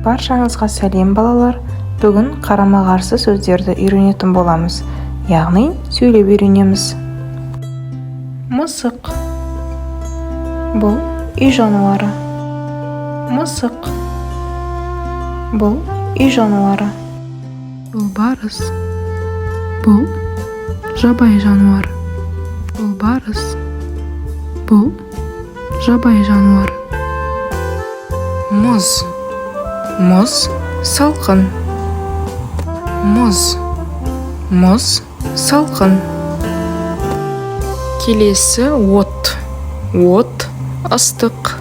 Баршаңызға сәлем, балалар! Бүгін қарама-қарсы сөздерді үйренетін боламыз, яғни сөйлеп үйренеміз. Мысық. Бұл үй жануары. Мысық. Бұл үй жануары. Жолбарыс. Бұл жабайы жануар. Жолбарыс. Бұл жабайы жануар. Мұз. Мұз салқын. Мұз. Мұз салқын. Келесі: от. От ыстық.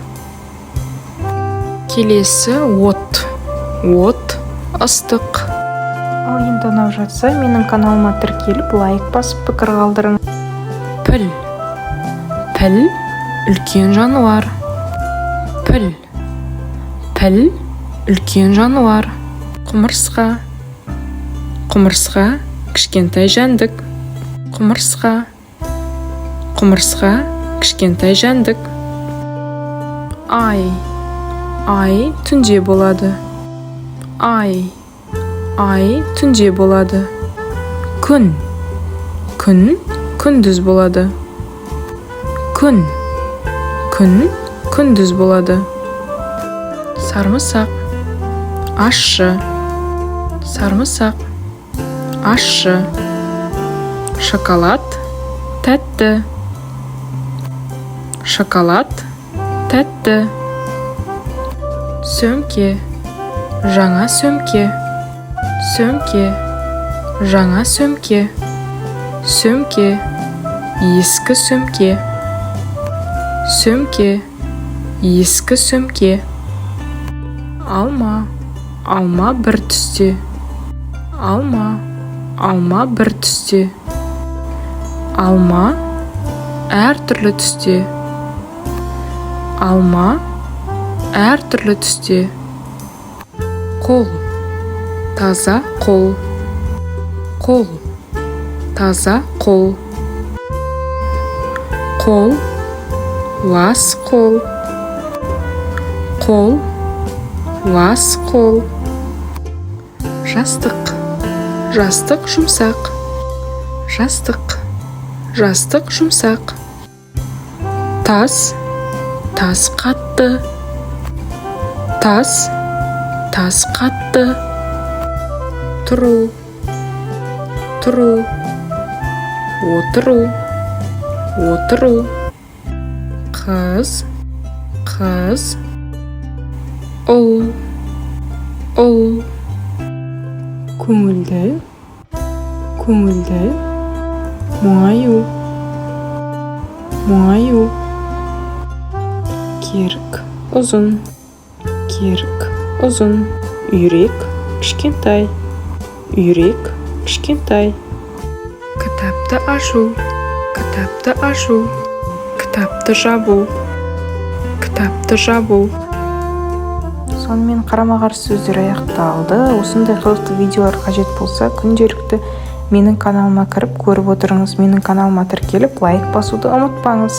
Келесі: от. От ыстық. Ал енді ұнап жатса, менің каналыма тіркеліп, лайк басып, пікір қалдырың. Піл. Піл үлкен жануар. Піл. Піл үлкен жануар. Құмырсқа. Құмырсқа кішкентай жәндік. Құмырсқа. Құмырсқа кішкентай жәндік. Ай. Ай түнде болады. Ай. Ай түнде болады. Күн. Күн күндіз болады. Күн. Күн күндіз болады. Сармысақ ащы. Сармысақ ащы. Шоколад тәтті. Шоколад тәтті. Сөмке, жаңа сөмке. Сөмке, жаңа сөмке. Сөмке, ескі сөмке. Сөмке, ескі сөмке. Алма. Алма бір түсте. Алма. Алма бір түсте. Алма әртүрлі түсте. Алма әртүрлі түсте. Қол, таза қол. Қол, таза қол. Қол, лас қол. Қол, лас қол. Жастық. Жастық жұмсақ. Жастық. Жастық жұмсақ. Тас. Тас қатты. Тас. Тас қатты. Тұру. Тұру. Отыру. Отыру. Қыз. Қыз. Ұл. Ұл. Көңілді. Көңілді. Мұңаю. Мұңаю. Керік ұзын. Керік ұзын. Үйрек кішкентай. Үйрек кішкентай. Кітапты ашу. Кітапты ашу. Кітапты жабу. Кітапты жабу. Сонымен, қарама-қарсы сөздер аяқталды. Осындай қызықты видеолар қажет болса, күнделікті менің каналыма кіріп, көріп отырыңыз. Менің каналыма тіркеліп, лайк басуды ұмытпаңыз.